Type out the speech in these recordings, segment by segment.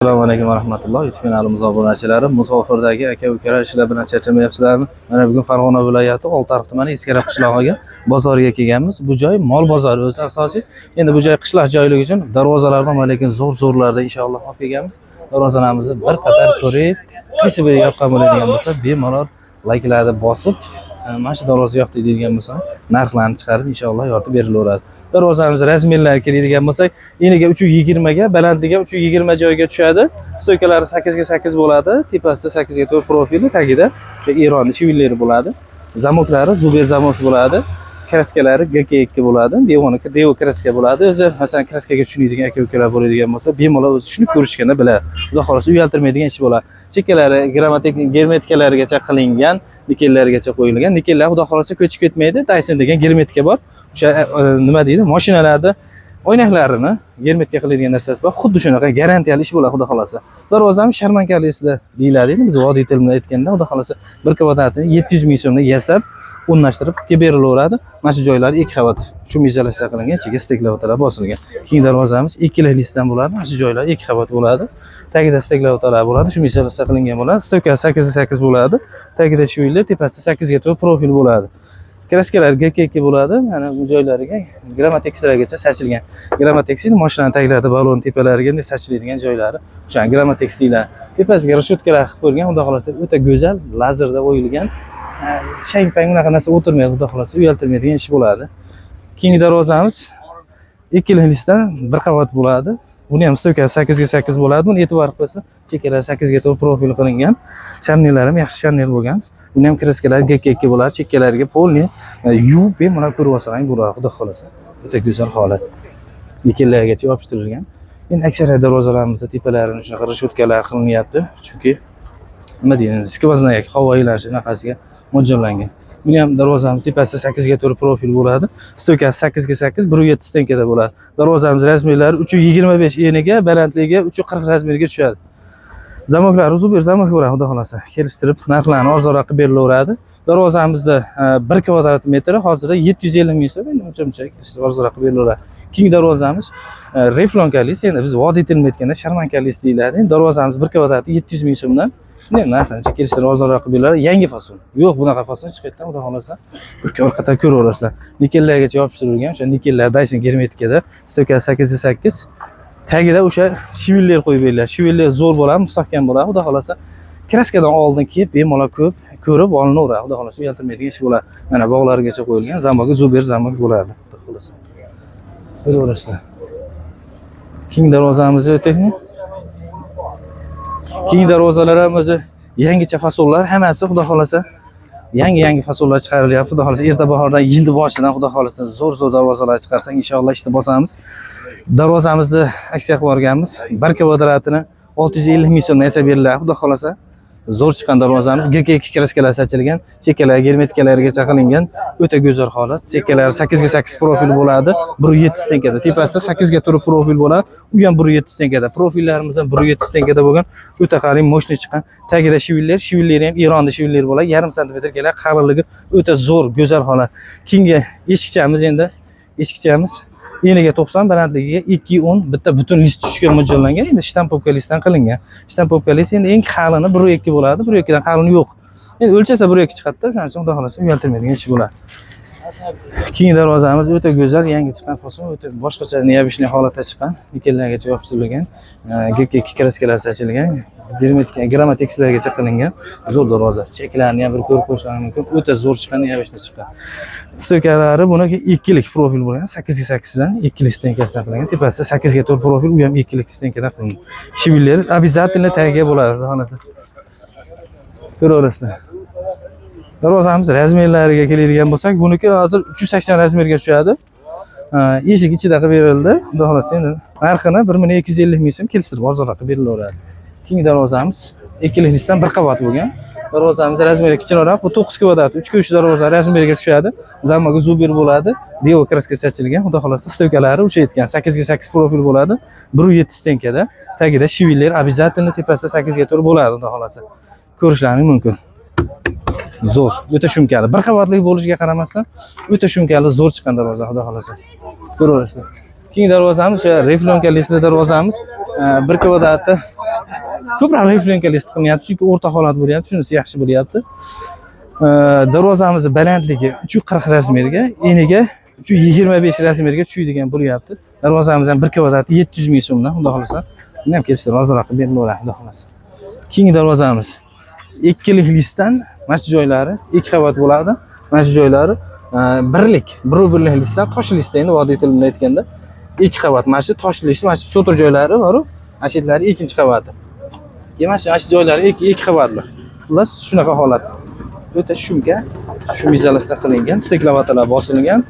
Assalomu alaykum va rahmatulloh. YouTube kanalimiz obunachilari, musofirdagi aka ukalar, ishlar bilan charchamayapsizlarmi? Mana bugun Farg'ona viloyati Oltiariq tumani Eskariq qishlog'iga, bozoriga kelganmiz. Bu joy mol bozori o'zi asosiy. Endi bu joy qishloq joyligi uchun darvozalardan va lekin zo'r zo'rlarda inshaalloh olib kelganmiz. Darvozalarimizni bir qator ko'rib, qaysi biri yoqqan bo'ladigan bo'lsa, bemalol layklarni bosib, mana shu darvoza yoqdi deydigan bo'lsa, narxlarni chiqarib inshaalloh yoritib berilaveradi. Darvozamiz размер lari keladigan bo'lsak, eniga 320 ga, balandligi 320 joyga tushadi. Стойка lari 8 ga 8 bo'ladi. Tepasida 8 ga 4 profili, tagida o'sha Eron швеллер i bo'ladi. Замок lari Zuber замок bo'ladi. Краска lari GK2 bo'ladi. Devoniki Devo краска bo'ladi. O'zi masalan краска ga tushunadigan aka ukalar bo'ladigan bo'lsa, bemalol o'zi shuni ko'rishganda biladi. Xudo xohlasa uyaltirmaydigan ish bo'ladi. Chekkalari grammatik germetikalarigacha qilingan, nikellargacha qo'yilgan. Nikellar xudo xohlasa ko'chib ketmaydi. Dyson degan germetika bor. O'sha nima deydi? Mashinalarda oynaklarini germetika qiladigan narsasi bor. Xuddi shunaqa garantiyali ish bo'ladi xudo xohlasa. Darvozamiz sharmankalisida deyiladi endi biz vodiy til bilan aytganda, xudo xohlasa bir kvadratini 700 ming so'mdan yasab, o'rnashtirib kelib berilaveradi. Mana shu joylari ikki qavat шумоизоляция qilingan, ichiga стекловата lar bosilgan. Keyingi darvozamiz ikkili лист dan bo'ladi. Mana shu joylari ikki qavat bo'ladi. Tagida стекловата lar bo'ladi, шумоизоляция qilingan bo'ladi. Стойка 8 ga 8 bo'ladi. Tagida швеллер, tepasida 8 ga 4 profil bo'ladi. Краска lar GK2 bo'ladi. Mana bu joylariga grammatekslargacha sachilgan. Grammateks mashinani taglarida, balon tepalariga endi sachiladigan joylari. O'sha grammateks deyiladi. Tepasiga решётка lar qilib qo'yilgan, xudo xohlasa o'ta go'zal lazerda o'yilgan. Chang pang unaqa narsa o'tirmaydi, xudo xohlasa uyaltirmaydigan ish bo'ladi. Keyingi darvozamiz ikkili лист dan bir qavat bo'ladi. Buni ham стойка si 8 ga 8 bo'ladi. Buni e'tibor qilib qo'ysa, chekkalari 8 ga 4 profil qilingan. Sharnirlari ham yaxshi sharnir bo'lgan. Buni ham краска lari GK2 bo'ladi. Chekkalariga полный yuvib bemalol ko'rib olsang bo'ladi, xudo xohlasa. O'ta go'zal holat. Nikellargacha yopishtirilgan. Endi aksariyat darvozalarimizda tepalarini shunaqa решётка lar qilinyapti. Chunki nima deydi, сквозная havo aylanishi unaqasiga mo'ljallangan. Buni ham darvozamiz tepasida 8 ga 4 profil bo'ladi. Стойка si 8 ga 8, 1.7 стенка da bo'ladi. Darvozamiz размер lari 3.25 eniga, balandligi 3.40 размер ga tushadi. Замок lari Zuber замок bo'ladi, xudo xohlasa. Kelishtirib, narxlarni arzonroq qilib berilaveradi. Darvozamizda 1 kvadrat metri hozirda 750 ming so'm, endi uncha muncha kelishtirib arzonroq qilib berilaveradi. Keyingi darvozamiz рифлёнка lisi, endi biz vodiy tilini aytganda sharmanka list deyiladi. Endi darvozamiz 1 kvadrati 700 ming so'mdan. Buni ham narxini kelishtirib arzonroq qilib beriladi. Yangi fason. Yo'q bunaqa fason chiqayotgan, xudo xohlasa. Bir qator ko'raverasizlar. Nikellargacha yopishtirilgan, o'sha nikellar Dyson germetikada, стойка 8 8. Tagida o'sha швеллер qo'yib beriladi. Швеллер zo'r bo'ladi, mustahkam bo'ladi, xudo xohlasa. Краска dan oldin kelib bemalol ko'p ko'rib olinaveradi, xudo xohlasa uyaltirmaydigan ish bo'ladi. Mana bog'larigacha qo'yilgan, замок i Zuber замок bo'ladi, xudo xohlasa. Ko'raverasizlar. Keyingi darvozamizni o'taylikmi? Keyingi darvozalar ham o'zi yangicha fasonlar, hammasi xudo xohlasa yangi yangi fasonlar chiqarilyapti. Xudo xohlasa erta bahordan, yilni boshidan xudo xohlasa zo'r zo'r darvozalar chiqarsak, inshaalloh ishni bosamiz. Darvozamizni aksiya qilib yuborganmiz. 1 kvadratini 650 ming so'mdan yasab beriladi, xudo xohlasa. Zo'r chiqqan darvozamiz GK2 краска lar sachilgan, chekkalari germetikalargacha qilingan, o'ta go'zal holat. Chekkalari 8 ga 8 profil bo'ladi, 1.7 стенка da. Tepasida 8 ga 4 profil bo'ladi, u ham 1.7 стенка da. Profillarimiz ham 1.7 стенка da bo'lgan, o'ta qalin, мощный chiqqan. Tagida швеллер, швеллер i ham Eronda швеллер bo'ladi, yarim santimetr keladi, qalinligi o'ta zo'r, go'zal holat. Keyingi eshikchamiz, endi eshikchamiz eniga 90, balandligiga 2.10, bitta butun лист tushishga mo'ljallangan. Endi штамповка лист dan qilingan. Штамповка лист endi eng qalini 1.2 bo'ladi, 1.2 dan qalini yo'q. Endi o'lchasa 1.2 chiqadi-da, o'shaning uchun xudo xohlasa uyaltirmaydigan ish bo'ladi. Keyingi darvozamiz o'ta go'zal, yangi chiqqan fason, o'ta boshqacha необычный holatda chiqqan, nikellargacha yopishtirilgan, GK2 краска lar sachilgan, germetika grammatekslargacha qilingan zo'r darvoza. Cheklarini ham bir ko'rib qo'yishlaring mumkin. O'ta zo'r chiqqan, необычный chiqqan. Стойка lari buniki ikkilik profil bo'lgan, 8 ga 8 dan ikkilik стенка sidan qilingan. Tepasida 8 ga 4 profil, u ham ikkilik стенка dan qilingan. Швеллер обязательно tagiga bo'ladi, xudo xohlasa. Ko'raverasizlar. Darvozamiz размер lariga keladigan bo'lsak, buniki hozir 380 размер ga tushadi. Eshik ichida qilib berildi. Xudo xohlasa endi narxini 1 250 ming so'm, kelishtirib arzonroq qilib berilaveradi. Keyingi darvozamiz ikkilik лист dan bir qavat bo'lgan. Darvozamiz размер i kichkinaroq, bu 9 kvadrat, 3 ga 3 darvoza размер ga tushadi. Замок i Zuber bo'ladi. Devo краска sachilgan. Xudo xohlasa стойка lari o'sha aytgan 8 ga 8 profil bo'ladi. 1.7 стенка da. Tagida швеллер обязательно, tepasida 8 ga 4 bo'ladi, xudo xohlasa. Ko'rishlaring mumkin. Zo'r, o'ta shumkali. Bir qavatli bo'lishiga qaramasdan, o'ta shumkali, zo'r chiqqan darvoza, xudo xohlasa. Ko'raverasizlar. Keyingi darvozamiz o'sha рифлёнка listli darvozamiz. Bir kvadratda ko'proq рифлёнка list qilinyapti, chunki o'rta holat bo'lyapti, shunisi yaxshi bo'lyapti. Darvozamizni balandligi 340 razmerga, eniga 325 razmerga tushadigan bo'lyapti. Darvozamiz ham bir kvadrati 700 ming so'mdan, xudo xohlasa. Buni ham kelishtirib ozroq qilib berilaveradi, xudo xohlasa. Keyingi darvozamiz ikkilik listdan, mana shu joylari ikki qavat bo'ladi. Mana shu joylari birlik, bir birlik listdan, tosh listda, endi vodiy tili bilan aytganda ikki qavat. Mana shu tosh list, mana shu cho'tir joylari boru, mana shu yerlari ikkinchi qavati. Keyin mana shu joylari ikki qavatli. Xullas, shunaqa holat. O'ta shumka, шумоизоляция qilingan, стекловата lar bosilgan.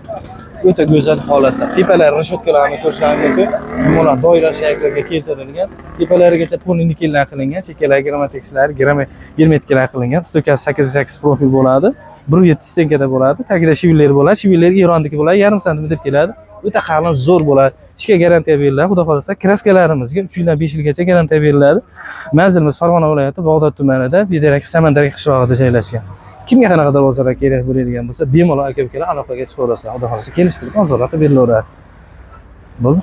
O'ta go'zal holatda. Tepalari решётка larni ko'rishlaringiz mumkin. Yumaloq doira shaklga keltirilgan. Tepalarigacha полный nikellar qilingan, chekkalari grammatekslari, герметика lar qilingan. Стойка si 8 8 profil bo'ladi. 1.7 стенка da bo'ladi. Tagida швеллер bo'ladi. Швеллер Eronniki bo'ladi, yarim santimetr keladi. O'ta qalin, zo'r bo'ladi. Ishga garantiya beriladi. Xudo xohlasa, краска larimizga 3 yildan 5 yilgacha garantiya beriladi. Manzilimiz Farg'ona viloyati Bag'dod tumanida, Bedarak Samandarak qishlog'ida joylashgan. Kimga qanaqa darvozalar kerak bo'ladigan bo'lsa, bemalol aka ukalar aloqaga chiqaverasizlar. Xudo xohlasa, kelishtirib ozroq qilib berilaveradi. Bo'ldi.